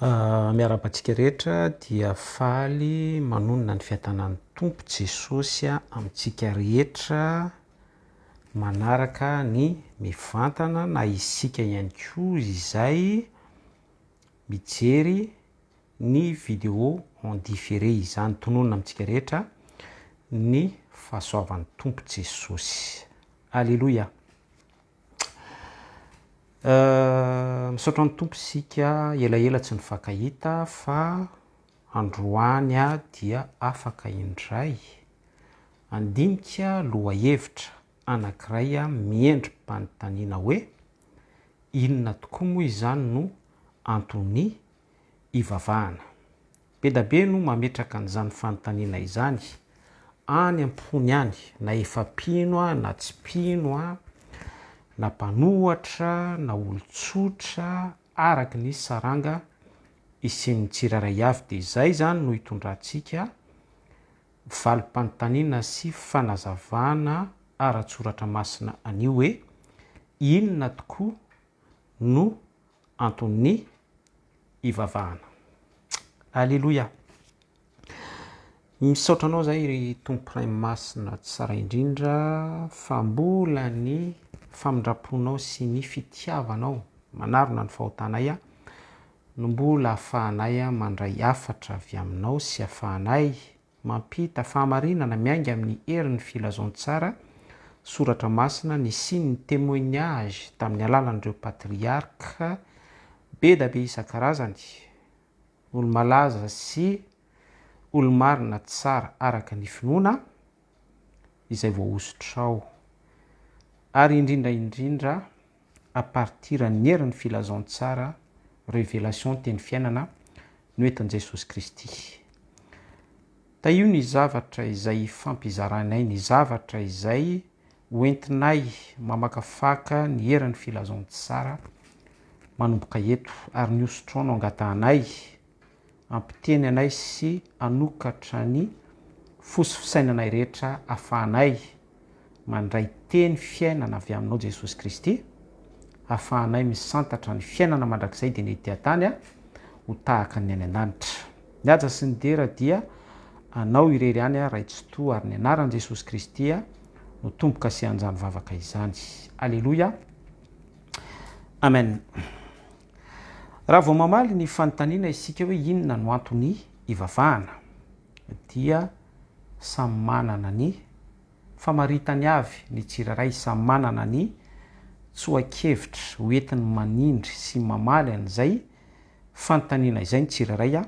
Miarahaba antsika rehetra dia faly manonona ny fiadanan'ny Tompo Jesosy amintsika rehetra manaraka ny mivantana na isika ihany koa izay mijery ny vidéo en différé izany. Tononina amintsika rehetra ny fahasoavan'ny Tompo Jesosy. Aleloia. Misaotra ny Tompo isika elaela tsy nifankahita fa androany aho dia afaka indray handinika lohahevitra anankiray miendri-panontaniana hoe, inona tokoa moa izany no antony ivavahana? Be da be no mametraka an'izany fanontaniana izany any am-pony any, na efa mpino na tsy mpino, na mpanohatra na olon-tsotra, araka ny saranga isian'ny tsirairay avy. Dia izay izany no hitondrantsika valim-panontaniana sy fanazavana ara-tsoratra masina anio hoe, inona tokoa no anton'ny ivavahana. Aleloia! Misaotra anao zay ry Tompo Ray Masina tsara indrindra fa mbola ny famindram-ponao sy ny fitiavanao manarona ny fahotanay no mbola afahanay mandray hafatra avy aminao sy afahanay mampita fahamarinana miainga amin'ny herin'ny filazantsara, soratra masina, nisian'ny témoignage tamin'ny alalan'ireo patriarka be da be isan-karazany, olo-malaza sy olo-marina tsara araka ny finoana, izay voahosotrao. Ary indrindra indrindra à partir ny herin'ny filazantsara, révélation teny fiainana, noentin'i Jesosy Kristy. Tahio ny zavatra izay hifampizarainay, ny zavatra izay hoentinay mamakafaka ny herin'ny filazantsara manomboka eto, ary ny hosotrao no angatahanay hampiteny anay sy hanokatra ny fo sy fisainanay rehetra hafahanay mandray teny fiainana avy aminao Jesosy Kristy, hafahanay misantatra ny fiainana mandrakizay dia ny ety an-tany ho tahaka ny any an-danitra. Ny haja sy ny dera dia Anao irery ihany Ray Tsitoha ary ny anaran'i Jesosy Kristy no tombo-kasihan'izany vavaka izany. Aleloia. Amen. Raha vao mamaly ny fanontaniana isika hoe inona no antony ivavahana dia samy manana ny famaritany avy ny tsirairay, samy manana ny tsoa-kevitra ho entiny manindry sy mamaly an'izay fanontaniana izay ny tsirairay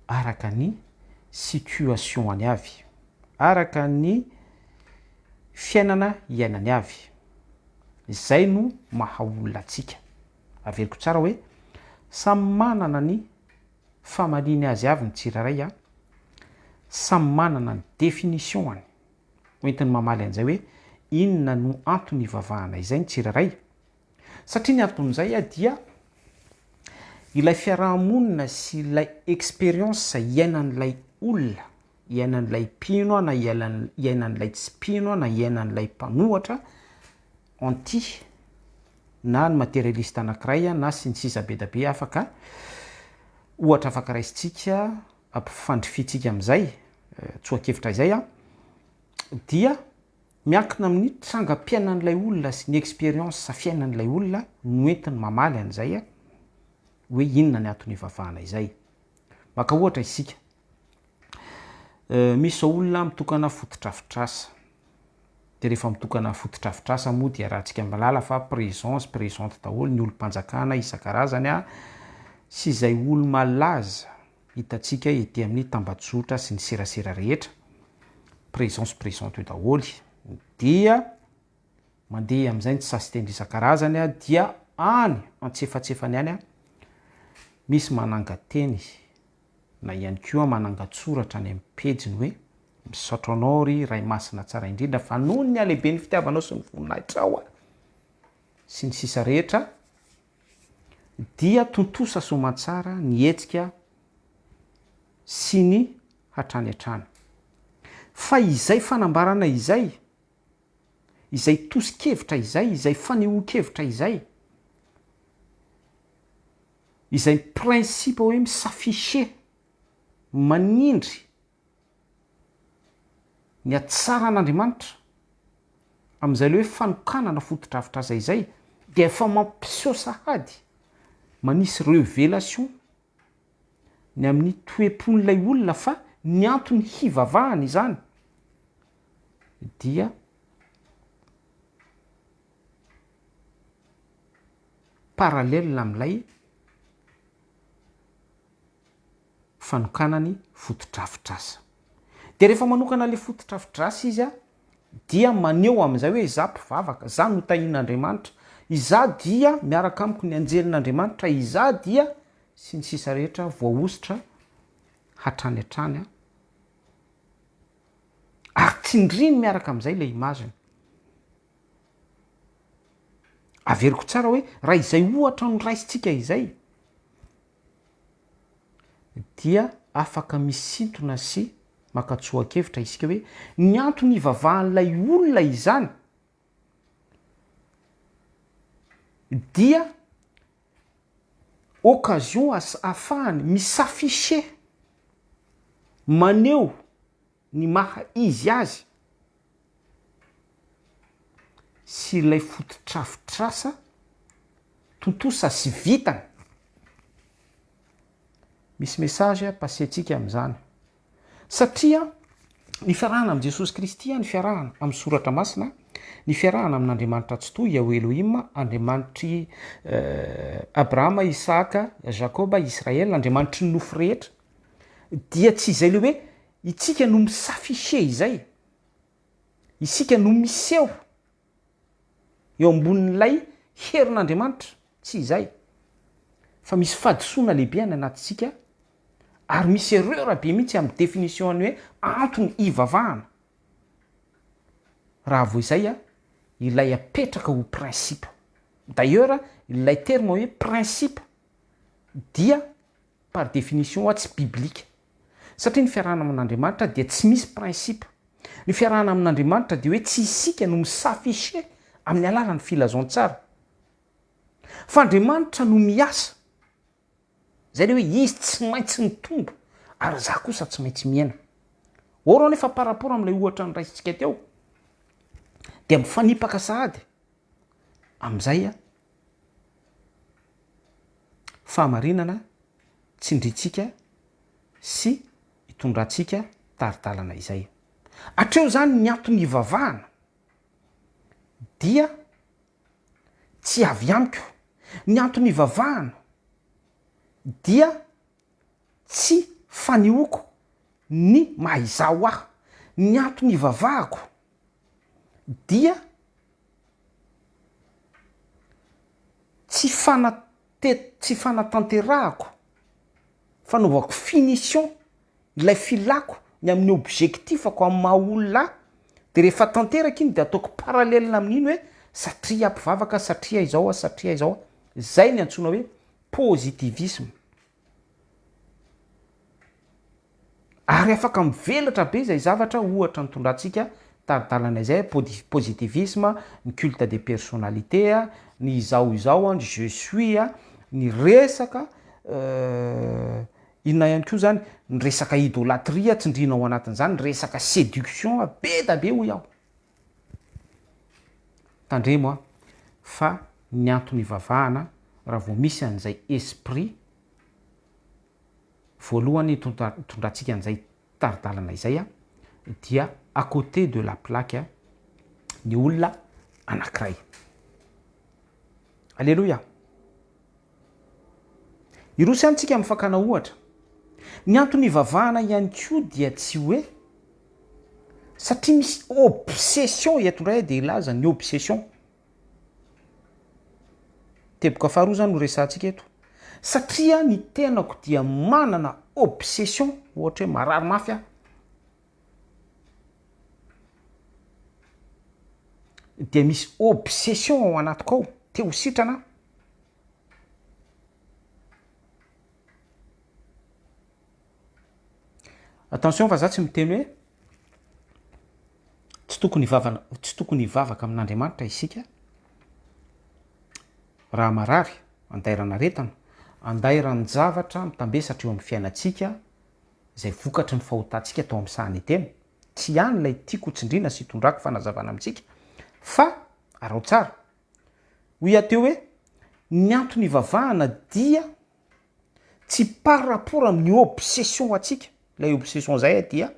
araka ny situation-any avy, araka ny fiainana iainany avy. Izay no maha olona antsika. Averiko tsara hoe samy manana ny famaliany azy avy ny tsirairay a, samy manana ny définition-ny hoentiny mamaly an'izay hoe inona no antony ivavahana izay ny tsirairay. Satria ny anton'izay dia ilay fiaraha-monina sy ilay expérience iainan'ilay olona, iainan'ilay mpino na iainan'ilay tsy mpino na iainan'ilay mpanohatra anti na ny materialiste anakiray na sy ny sisa be da be afaka ohatra afaka raisintsika ampifandrifiantsika amin'izay tsoa-kevitra izay dia miankina amin'ny trangam-piainan'ilay olona sy ny expérience fiainan'ilay olona no entiny mamaly an'izay hoe inona ny antony ivavahana izay. Maka ohatra isika, misy izao olona mitokana fotodrafitrasa, dia rehefa mitokana fotodrafitrasa moa dia rahantsika mahalala fa présent sy présente daholo ny olom-panjakana isan-karazany sy izay olo-malaza hitantsika ety amin'ny tambajotra sy ny serasera rehetra, présent sy présente eo daholo, dia mandeha amin'izay ny sasitendry isan-karazany dia any antsefatsefany any misy manangan-teny na ihany koa manangan-tsoratra any amin'ny pejiny hoe misaotra anao ry Ray Masina tsara indrindra fa noho ny halehiben'ny fitiavanao sy ny voninahitrao sy ny sisa rehetra dia tontosa soamantsara ny hetsika sy ny hatrany hatrany. Fa izay fanambarana izay, izay tosi-kevitra izay, izay fanehoan-kevitra izay, Izay principe hoe mi-s'afficher, manindry ny hatsaran'Andriamanitra amin'izay ilay hoe fanokanana fotodrafitrasa izay dia efa mampiseho sahady, manisy revelation ny amin'ny toe-pon'ilay olona fa ny antony hivavahany izany dia parallèle amin'ilay fanokanany fotodrafitrasa. Dia rehefa manokana ilay fotodrafitrasa izy dia maneho amin'izay hoe izaho mpivavaka, izaho notahian'Andriamanitra, izaho dia miaraka amiko ny anjelin'Andriamanitra, izaho dia sy ny sisa rehetra voahosotra hatrany hatrany an. Ary tsindriny miaraka amin'izay ilay image-ny. Averiko tsara hoe raha izay ohatra no raisintsika izay dia afaka misintona sy maka tsoa-kevitra isika hoe ny antony ivavahan'ilay olona izany dia occasion ahafahany mi-s'afficher, maneho ny maha izy azy sy ilay fototrafitrasa tontosa sy vitany. Misy message passer-tsika amin'izany. Satria ny fiarahana amin'i Jesosy Kristy, ny fiarahana amin'ny Soratra Masina, ny fiarahana amin'Andriamanitra Tsitoha, Yahweh Elohim, Andriamanitr'i Abrahama, Isaka, Jakoba, Israel, Andriamanitry ny nofo rehetra, dia tsy izay le hoe itsika no mi-s'afficher izay, isika no miseho eo ambonin'ilay herin'Andriamanitra, tsy izay, fa misy fahadisoana lehibe any anatintsika ary misy erreur be mihitsy amin'ny définition ny hoe antony hivavahana, raha vao izay ilay apetraka ho principe, d'ailleurs ilay terme hoe principe dia par définition hoa tsy biblika. Satria ny fiarahana amin'Andriamanitra dia tsy misy principe. Ny fiarahana amin'Andriamanitra dia hoe tsy isika no mi-s'afficher amin'ny alalan'ny filazantsara. Fa Andriamanitra no miasa. Izay ilay hoe izy tsy maintsy mitombo ary izaho kosa tsy maintsy mihena. Or anefa par rapport amin'ilay ohatra noraisintsika teo dia mifanipaka sahady amin'izay fahamarinana tsindrintsika sy itondrantsika tari-dalana izay. Hatreo izany ny antony ivavahana dia tsy avy amiko. Ny antony ivavahana dia tsy fanehoako ny maha izaho ahy. Ny antony ivavahako dia tsy fanate- tsy fanatanterahako, fanaovako finition ilay filako ny amin'ny objectif-ko amin'ny maha olona ahy, de rehefa tanteraka iny de ataoko parallèle amin'iny hoe satria aho mpivavaka, satria izao aho, satria izao aho, zay ny antsoina hoe positivisme. Ary afaka mivelatra be izay zavatra ohatra nitondrantsika tari-dalana izay, positivisme, ny culte des personnalités, ny izao izao, ny je suis, ny resaka inona ihany koa izany, ny resaka idolatrie tsindriana ao anatin'izany, ny resaka séduction, be da be hoy aho. Tandremo an, fa ny antony ivavahana raha vao misy an'izay esprit voalohany itondrantsika an'izay tari-dalana izay dia à côté de la plaque ny olona anankiray. Aleloia! Hiroso ihany tsika amin'ny fakana ohatra. Ny antony ivavahana ihany koa dia tsy hoe satria misy obsession, eto indray aho dia hilaza ny obsession. Teboka faharoa zany no resahantsika eto. Satria ny tenako dia manana obsession, ohatra hoe marary mafy aho, dia misy obsession ao anatiko ao, te ho sitrana aho. Attention fa za tsy miteny hoe tsy tokony hivavana, tsy tokony hivavaka amin'Andriamanitra isika raha marary, andairan'aretana, Andairan-javatra mitambesatra eo amin'ny fiainantsika izay vokatry ny fahotantsika tao amin'ny sahan'ny Edena. Tsy ihany ilay tiako ho tsindriana sy hitondrako fanazavana amintsika fa araho tsara. Hoy aho teo hoe ny antony ivavahana dia tsy par rapport amin'ny obsession antsika, ilay obsession izay dia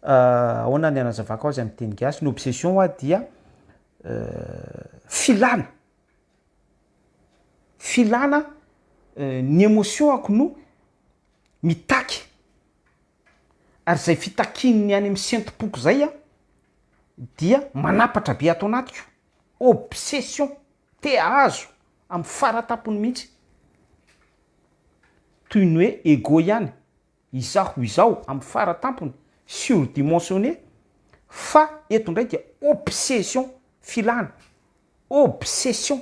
ahoana ny anazavako azy amin'ny teny gasy, ny obsession hoa dia filana, filana ny emotion-ako no mitaky, ary izay fitakian'ny any amin'ny sentom-poko izay an dia manapatra be ato anatiko, obsession, te hahazo amin'ny faratampony mihitsy, toy ny hoe ego ihany, izaho izao amin'ny faratampony, surdimensionné, fa eto indray dia obsession, filana, obsession,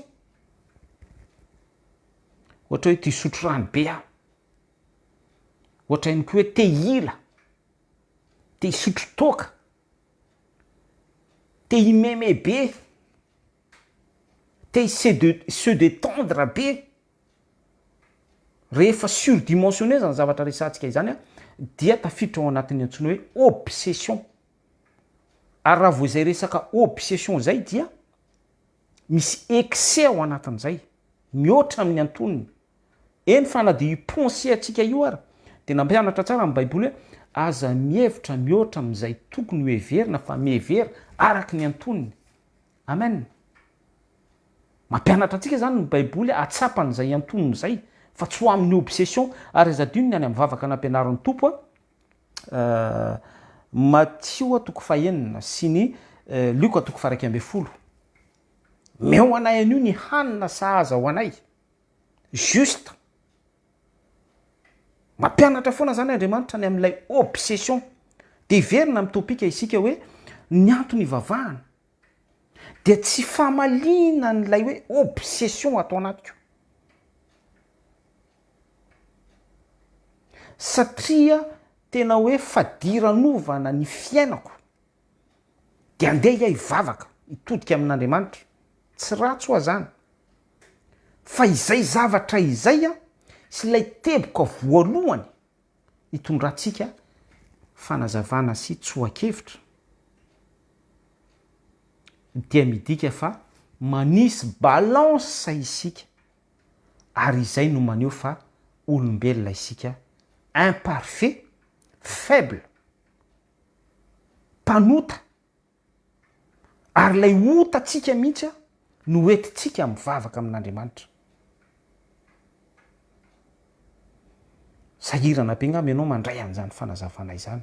ohatra hoe te hisotro rano be aho, ohatra ihany koa hoe te hila, te hisotro toaka, te himeme be. Te se de se detendre be, rehefa surdimensionner zany zavatra resahantsika izany an, dia tafiditra ao anatin'ny antsoina hoe obsession, ary raha vao izay resaka obsession izay dia misy excès ao anatin'izay, mihoatra amin'ny antonony, eny fa na dia io pensée antsika io ara dia nampianatra tsara ny baiboly hoe aza mihevitra mihoatra amin'izay tokony ho heverina fa mihevera araka ny antonony. Amen! Mampianatra antsika izany ny baiboly hahatsapa an'izay antonony izay fa tsy ho amin'ny obsession ary aza adino ny any amin'ny vavaka nampianarin'ny Tompo a Matio toko fahenina sy ny Lioka toko faha 11. Meo anay anio ny hanina sahaza ho anay. Juste. Mampianatra foana izany Andriamanitra ny amin'ilay obsession. Dia hiverina amin'ny topic isika hoe ny antony ivavahana dia tsy famaliana an'ilay hoe obsession ato anatiko. Satria tena hoe fadiranovana ny fiainako dia andeha aho hivavaka, hitodika amin'Andriamanitra. Tsy ratsy hoa zany. Fa izay zavatra izay sy ilay teboka voalohany hitondrantsika fanazavana sy tsoa-kevitra dia midika fa manisy balance isika ary izay no maneho fa olombelona isika imparfait, faible, mpanota Ary ilay otantsika mihitsy no entintsika mivavaka amin'Andriamanitra. Sahirana be angamba ianao mandray an'izany fanazavana izany.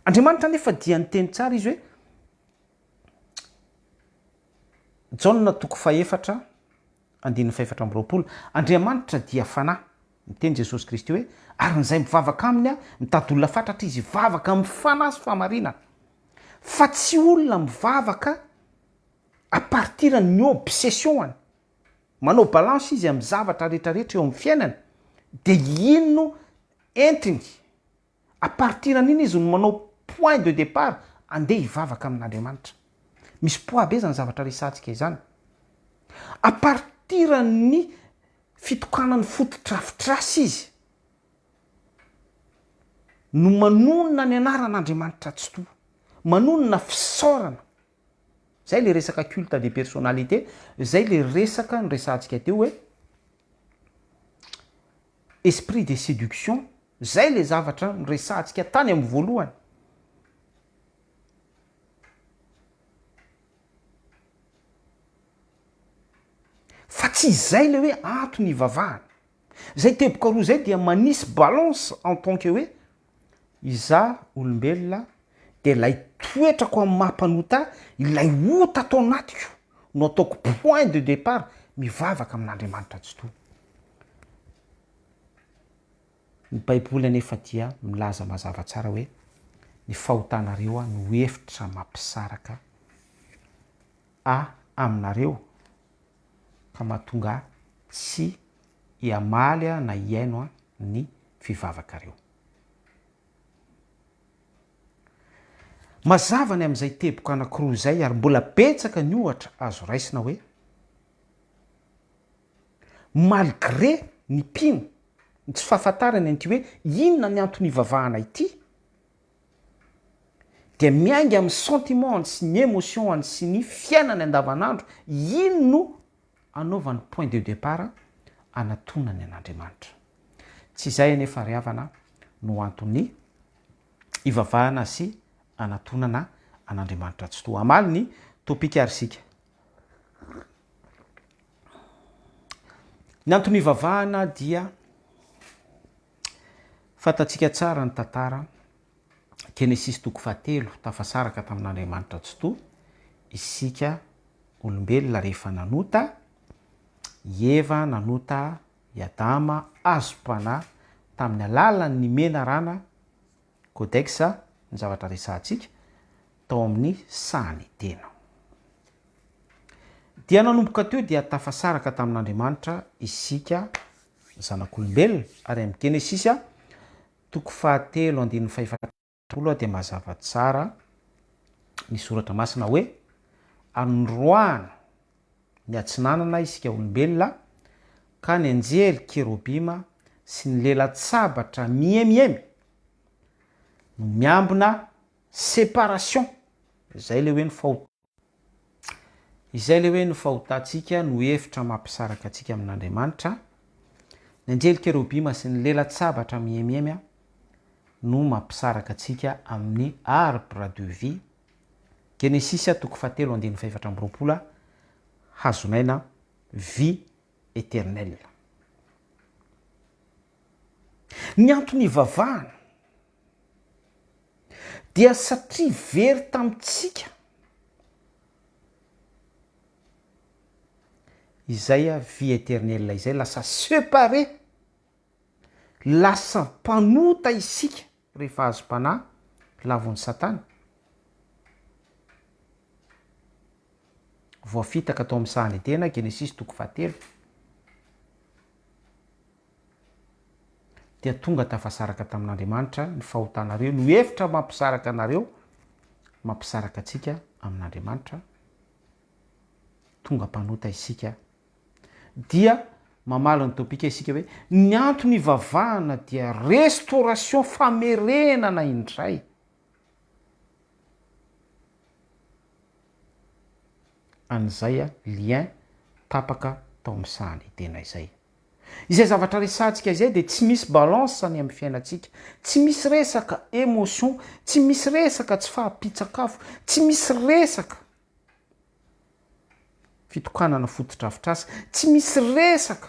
Andriamanitra anefa dia niteny tsara izy hoe, Jaona toko fahefatra andininy fahefatra amby 20, Andriamanitra dia fanahy. Niteny Jesosy Kristy hoe, Ary ny izay mivavaka Aminy, mitady olona fatratra izy hivavaka amin'ny fanahy sy fahamarinana. Fa tsy olona mivavaka à partir ny obsession-any. Manao balance izy amin'ny zavatra rehetrarehetra eo amin'ny fiainany, dia iny no entiny. À partir an'iny izy no manao point de départ andeha hivavaka amin'Andriamanitra. Misy poids be izany zavatra resahantsika izany. À partir ny fitokanany fotodrafitrasa izy no manonona ny anaran'Andriamanitra Tsitoha, manonona fisaorana. Zay le resaka culte des personnalités, zay le resaka noresahantsika teo hoe esprit de séduction, zay le zavatra noresahantsika tany amin'ny voalohany. Fa tsy izay le hoe antony ivavahana. Zay teboka roa zay dia manisy balance en tant que hoe izaho olombelona dia ilay toetrako amin'ny maha mpanota ahy, ilay ota ato anatiko no ataoko point de départ mivavaka amin'Andriamanitra Tsitoha. Ny Baiboly anefa dia milaza mazava tsara hoe ny fahotanareo no efitra mampisaraka ahy aminareo ka mahatonga ahy tsy hiamaly na hihaino ny fivavakareo. Mazava ny amin'izay teboka anankiroa izay ary mbola betsaka ny ohatra azo raisina hoe malgré. ny mpino, ny tsy fahafantarany an'ity hoe inona ny antony ivavahana ity, dia miainga amin'ny sentiment-ny sy ny émotion-ny sy ny fiainany andavanandro, iny no anaovany point de départ anatonany an'Andriamanitra. Tsy izay anefa ry havana no antony ivavahana sy anatonana an'Andriamanitra Tsitoha. Hamaly ny topic ary isika. Ny antony ivavahana dia fantatsika tsara ny tantara Genesisy toko fahatelo, tafasaraka tamin'Andriamanitra Tsitoha isika olombelona rehefa nanota, i Eva nanota, i Adama azom-panahy tamin'ny alalan'ny menarana, codex, ny zavatra resahantsika, tao amin'ny sahan'i Edena. Dia nanomboka teo dia tafasaraka tamin'Andriamanitra isika zanak'olombelona, ary amin'ny Genesisy toko fahatelo andininy fahefapolo dia mazava tsara ny soratra masina hoe anoroahana ny atsinanana isika olombelona ka ny anjely kerobima sy ny lela-tsabatra mihemihemy no miambina séparation izay le hoe ny fahotana Izay ilay hoe ny fahotantsika no efitra mampisaraka antsika amin'Andriamanitra. Ny anjely kerobima sy ny lela-tsabatra mihemihemy no mampisaraka antsika amin'ny arbre de vie. Genesisy toko fahatelo andininy fahefatra amby roapolo Hazon'aina, vie éternelle. Ny antony ivavahana dia satria very tamintsika izay vie éternelle izay, lasa séparé, lasa mpanota isika rehefa azom-panahy lavon'i Satana, voafitaka tao amin'ny sahan'i Edena, Genesisy toko fahatelo. Dia tonga tafasaraka tamin'Andriamanitra ny fahotanareo, no efitra mampisaraka anareo, mampisaraka antsika amin'Andriamanitra, tonga mpanota isika. Dia mamaly ny topika isika hoe ny antony ivavahana dia restauration, famerenana indray. An'izay lien tapaka tao amin'ny sahan'i Edena izay. Izay zavatra resahantsika izay dia tsy misy balance ny amin'ny fiainantsika, tsy misy resaka émotion, tsy misy resaka tsy fahampian-tsakafo, tsy misy resaka fitokanana fotodrafitrasa, tsy misy resaka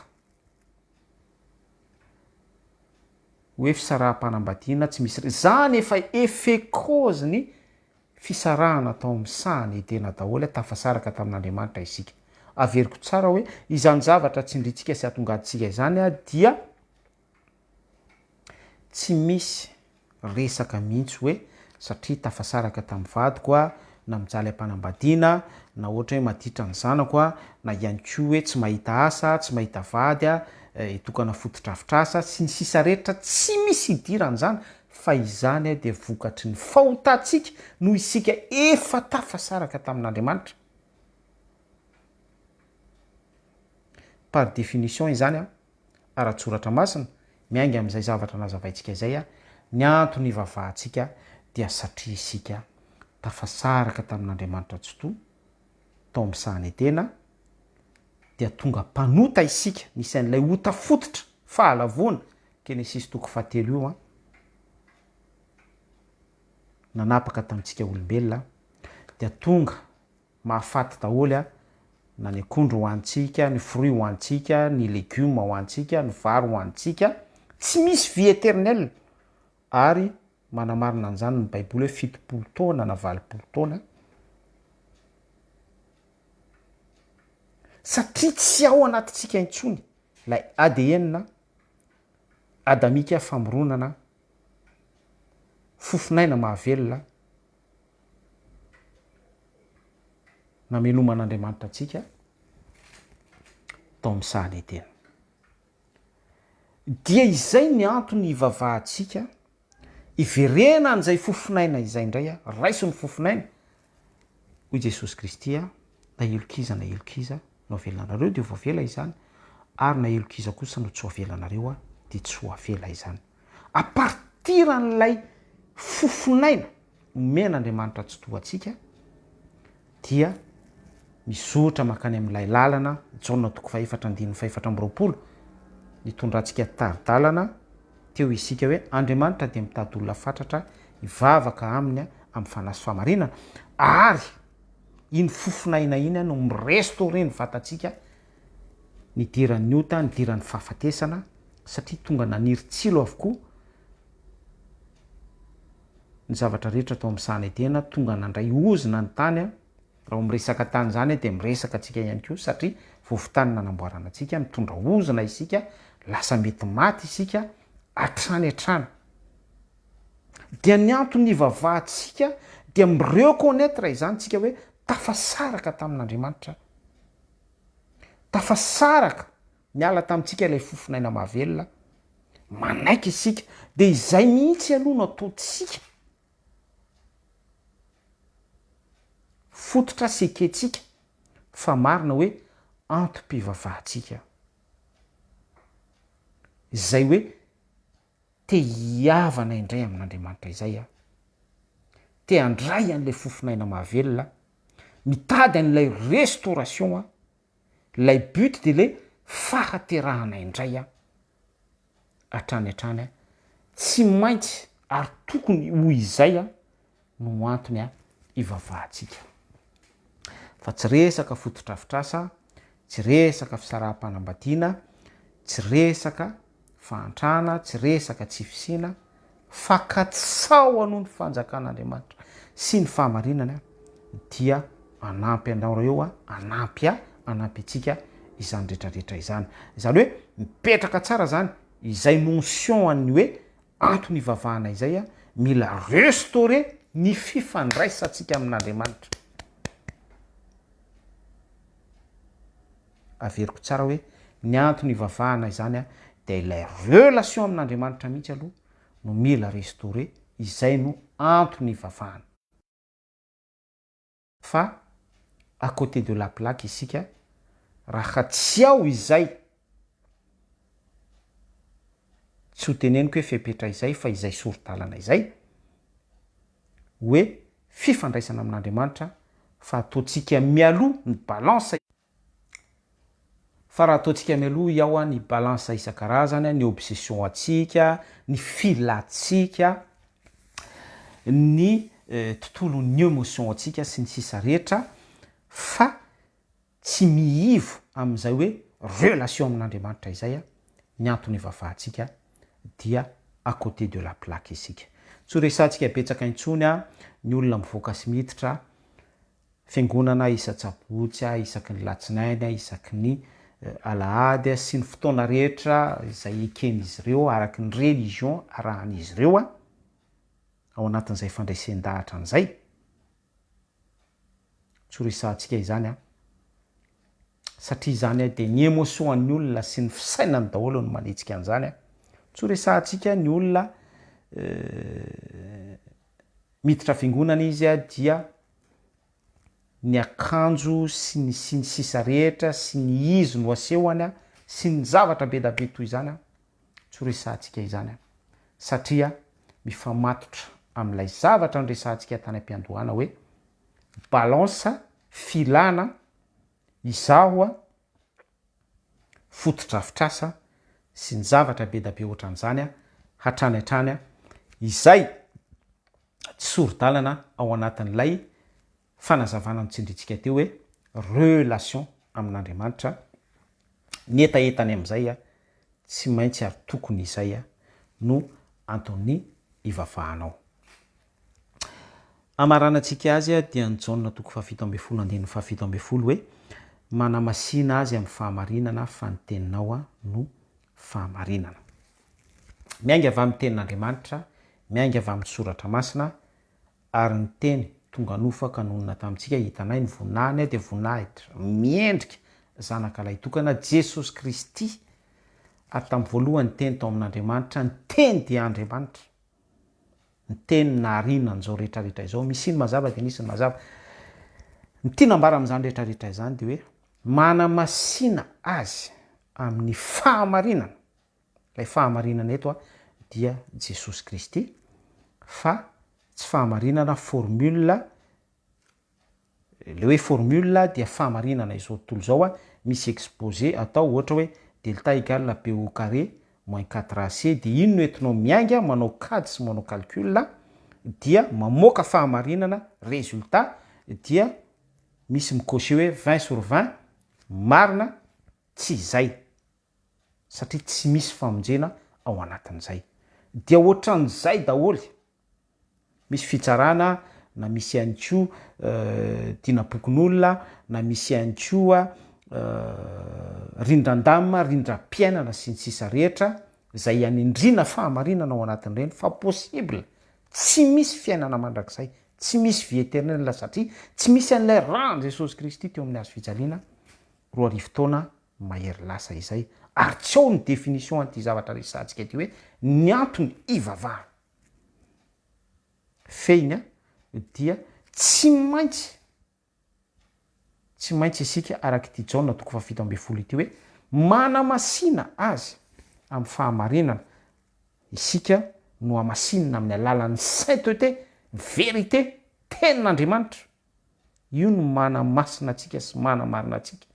hoe fisaraham-panambadiana, tsy misy resaka, zany efa effet cause ny fisarahana tao amin'ny sahan'i Edena daholo, tafasaraka tamin'Andriamanitra isika. Averiko tsara hoe izany zavatra tsindrintsika sy atongadintsika izany dia tsy misy resaka mihitsy hoe satria tafasaraka tamin'ny vadiko aho, na mijaly am-panambadiana, na ohatra hoe maditra ny zanako aho, na ihany koa hoe tsy mahita asa, tsy mahita vady aho, hitokana fotodrafitrasa, sy ny sisa rehetra, tsy misy idiran'izany fa izany dia vokatry ny fahotantsika noho isika efa tafasaraka tamin'Andriamanitra. Par définition izany ara-tsoratra masina, miainga amin'izay zavatra nazavaintsika izay, ny antony ivavahantsika dia satria isika tafasaraka tamin'Andriamanitra Tsitoha tao amin'ny sahan'i Edena, dia tonga mpanota isika, nisy an'ilay ota fototra, fahalavoana, Genesisy toko fahatelo io an, nanapaka tamintsika olombelona, dia tonga mahafaty daholo an, na ny akondro hohanintsika, ny fruit hohanintsika, ny legioma hohanintsika, ny vary hohanintsika, tsy misy vie éternelle, ary manamarina an'izany ny baiboly hoe 70 taona na 80 taona, satria tsy ao anatintsika intsony ilay ADN adamika famoronana fofon'aina mahavelona nameloman'Andriamanitra antsika tao amin'ny sahan'i Edena. Dia izay ny antony hivavahantsika, hiverenan'izay fofon'aina izay indray, raiso ny fofon'aina, hoy Jesosy Kristy, na helok'iza na helok'iza no avelanareo dia voavela izany. Ary na heloka iza kosa no tsy ho avelanareo dia tsy ho avela izany. À partir an'ilay fofon'aina omen'Andriamanitra Tsitoha antsika dia mizotra mankany amin'ilay lalana, Jaona toko fahefatra andininy fahefatra amby 20, nitondrantsika tari-dalana teo isika hoe Andriamanitra dia mitady olona fatratra hivavaka aminy amin'ny fanahy sy fahamarinana, ary iny fofon'aina iny no mi-restaurer ny vatantsika nidiran'ny ota, nidiran'ny fahafatesana, satria tonga naniry tsilo avokoa ny zavatra rehetra tao amin'ny sahan'i Edena, tonga nandray ozona ny tany, raha miresaka tany izany dia miresaka antsika ihany koa satria vovo-tany nanamboarana antsika, mitondra ozona isika, lasa mety maty isika hatrany hatrany. Dia ny antony hivavahantsika dia mi-reconnaitre izany tsika hoe tafasaraka tamin'Andriamanitra. Tafasaraka niala tamintsika ilay fofon'aina mahavelona, manaiky isika, dia izay mihitsy aloha no ataontsika. Fototra sy ekentsika fa marina hoe antom-pivavahantsika. Izay hoe te hihavana indray amin'Andriamanitra izay aho, te handray an'ilay fofon'aina mahavelona aho, mitady an'ilay restauration aho, ilay but dia ilay fahaterahana indray aho, hatrany hatrany aho, tsy maintsy ary tokony ho izay aho no antony hivavahantsika. Fa tsy resaka fotodrafitrasa, tsy resaka fisaraham-panambadiana, tsy resaka fahantrana, tsy resaka tsy fisiana, fa katsaho aloha ny fanjakan'Andriamanitra sy ny fahamarinany dia hanampy anareo, hanampy ahy, hanampy antsika izany rehetra rehetra izany. Izany hoe mipetraka tsara izany izay notion an'ny hoe antony ivavahana izay, mila restaurer ny fifandraisantsika amin'Andriamanitra. Averiko tsara hoe ny antony ivavahana izany dia ilay relation amin'Andriamanitra mihitsy aloha no mila restaurer, izay no antony ivavahana. Fa à côté de la plaque isika raha tsy ao izay, tsy ho teneniko hoe fepetra izay fa izay sori-dalana izay, hoe fifandraisana amin'Andriamanitra fa ataontsika mialoha ny balance, Fa raha ataontsika mialoha iao ny balance isan-karazany, ny obsession antsika, ny filantsika, ny tontolon'ny emotion antsika sy ny sisa rehetra fa tsy miivo amin'izay hoe relation amin'Andriamanitra izay ny antony ivavahantsika dia à côté de la plaque isika. Tsy ho resahantsika betsaka intsony ny olona mivoaka sy miditra Fiangonana isa-tsabotsy, isaky ny latsinainy, isaky ny alahady sy ny fotoana rehetra izay eken'izy ireo araky ny religion arahan'izy ireo ao anatin'izay fandresen-dahatra an'izay. Tsy ho resahantsika izany an. Satria izany dia ny émotion an'ny olona sy ny fisainany daholo no manetsika an'izany an. Tsy ho resahantsika ny olona Miditra fiangonana izy dia ny akanjo sy ny sy ny sisa rehetra sy ny izy no asehony sy ny zavatra be da be toy izany tsy ho resahantsika izany satria mifamatotra amin'ilay zavatra noresahantsika tany am-piandohana hoe balance filana izaho fotodrafitrasa sy ny zavatra be da be ohatran'izany hatrany hatrany izay tsy sori-dalana ao anatin'ilay fanazavana notsindrintsika teo hoe relation amin'Andriamanitra, ny hetahetany amin'izay tsy maintsy ary tokony izay no antony ivavahanao. Hamaranantsika azy dia ny Jaona toko fahafito ambin'ny folo andininy fahafito ambin'ny folo hoe, Manamasina azy amin'ny fahamarinana fa ny teninao no fahamarinana. Miainga avy amin'ny tenin'Andriamanitra, miainga avy amin'ny soratra masina, ary ny teny tonga nofo ka nonina tamintsika, hitanay ny voninahiny dia voninahitra miendrika zanaka lahitokana, Jesosy Kristy, ary tamin'ny voalohany ny teny tao amin'Andriamanitra, ny teny dia Andriamanitra. Ny teny nahariana an'izao rehetra rehetra izao, misy ny mazava dia nisy ny mazava. Ny tiana ambara amin'izany rehetra rehetra izany dia hoe manamasina azy. amin'ny fahamarinana. Ilay fahamarinana eto dia Jesosy Kristy fa tsy fahamarinana formule, le hoe formule dia fahamarinana izao tontolo izao a, misy exposé atao ohatra hoe delta égale b au carré moins 4ac, dia iny no entinao miainga manao kajy sy manao calcul dia mamoaka fahamarinana, résultat dia misy mi-cocher hoe 20 sur 20 marina. Tsy izay, satria tsy misy famonjena ao anatin'izay. Dia ohatran'izay daholo, misy fitsarana na misy ihany koa dinam-pokonolona na misy ihany koa rindran-damina, rindram-piainana sy ny sisa rehetra izay anindriana fahamarinana ao anatin'ireny fa possible tsy misy fiainana mandrakizay, tsy misy vie éternelle satria tsy misy an'ilay ràn'i Jesosy Kristy teo amin'ny hazo fijaliana 2000 taona mahery lasa izay, ary tsy ao ny définition an'ity zavatra resahantsika ity hoe ny antony ivavahana. Fehiny a, dia tsy maintsy, tsy maintsy isika araka ity Jaona toko faha-17 ity hoe manamasina azy amin'ny fahamarinana, isika no hamasinina amin'ny alalan'ny sainteté, vérité, tenin'Andriamanitra. Io no manamasina antsika sy manamarina antsika.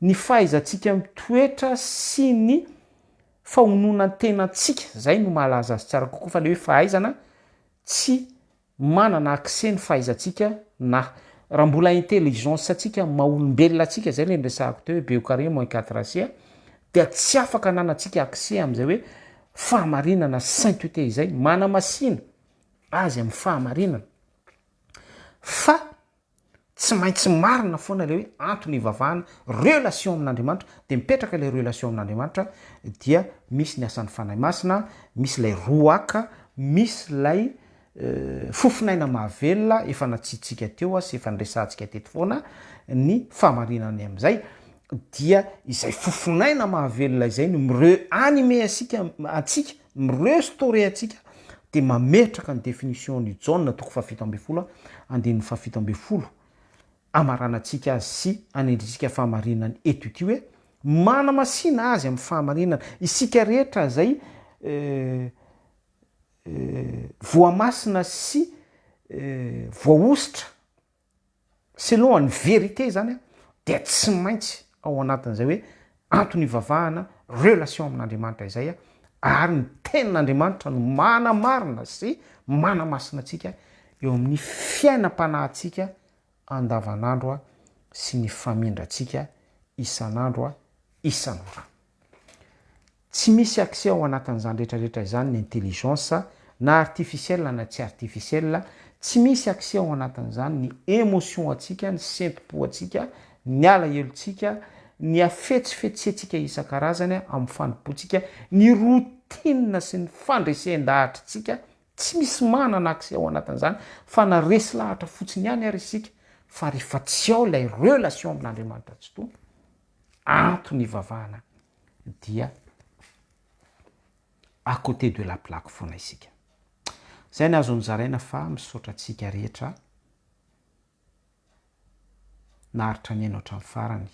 Ny fahaizantsika mitoetra sy ny fahononan-tenantsika, zay no mahalaza azy tsara kokoa fa le hoe fahaizana tsy manana accès ny fahaizantsika na raha mbola intelligence antsika maha olombelona antsika, zay le niresahako teo hoe b au carré moins 4ac dia tsy afaka ananantsika accès amin'izay hoe fahamarinana sainteté izay, manamasina azy amin'ny fahamarinana. Fa tsy maintsy marina foana ilay hoe antony ivavahana, relation amin'Andriamanitra, dia mipetraka ilay relation amin'Andriamanitra dia misy ny asan'ny Fanahy Masina, misy ilay roaka, misy ilay fofon'aina mahavelona efa natsitsika teo sy efa niresahantsika teto foana ny fahamarinany amin'izay, dia izay fofon'aina mahavelona izay no mi-re-animer antsika, antsika, mi-restaurer antsika, dia mametraka ny définition-n'i Jaona toko faha-17 andininy faha-17 amaranantsika azy sy anendrentsika fahamarinany eto ity hoe manamasina azy amin'ny fahamarinana isika rehetra izay voamasina sy voahosotra Selon ny vérité zany dia tsy maintsy ao anatin'izay hoe antony ivavahana, relation amin'Andriamanitra izay ary ny tenin'Andriamanitra no manamarina sy manamasina antsika eo amin'ny fiainam-panahintsika andavanandro sy ny famindrantsika isan'andro isan'ora. Tsy misy accès ao anatin'izany rehetra rehetra izany ny intelligence na artificielle na tsy artificielle, tsy misy accès ao anatin'izany ny émotion antsika, ny sentom-po antsika, ny alahelontsika, ny hafetsifetsentsika isan-karazany amin'ny fanompoantsika, ny routine sy ny fandresen-dahatritsika, tsy misy manana accès ao anatin'izany fa na resy lahatra fotsiny ihany ary isika fa rehefa tsy ao ilay relation amin'Andriamanitra Tsitoha, antony ivavahana dia à côté de la plaque foana isika. Zay ny azo nozaraina fa misaotra antsika rehetra naharitra nihaino hatramin'ny farany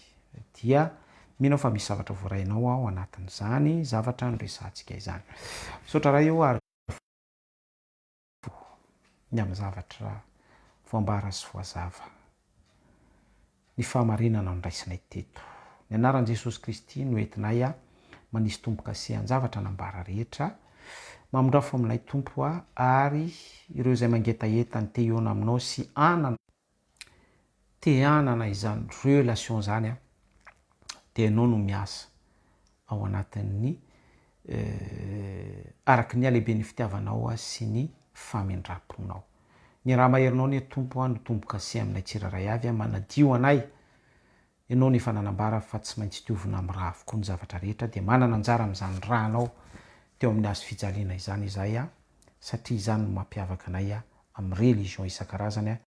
dia mino aho fa misy zavatra voarainao ao anatin'izany zavatra noresahantsika izany. Misaotra Ray o ary ny amin'ny zavatra voambara sy voazava. Ny fahamarinana no raisinay teto. Ny anaran'i Jesosy Kristy no entinay manisy tombo-kase an-javatra nambara rehetra. Mamindrafo aminay Tompo a, ary ireo izay mangetaheta ny te hihaona aminao sy hanana te hanana izany relation izany a, dia ianao no miasa ao anatin'ny araka ny halehiben'ny fitiavanao sy ny famindram-ponao. Ny raha maherinao anie Tompo a no tombo-kase aminay tsirairay avy a, manadio anay. Ianao no efa nanambara fa tsy maintsy diovina amin'ny ra avokoa ny zavatra rehetra dia manana anjara amin'izany ranao teo amin'ny hazo fijaliana izany izahay a, satria izany no mampiavaka anay amin'ny religion isan-karazany a.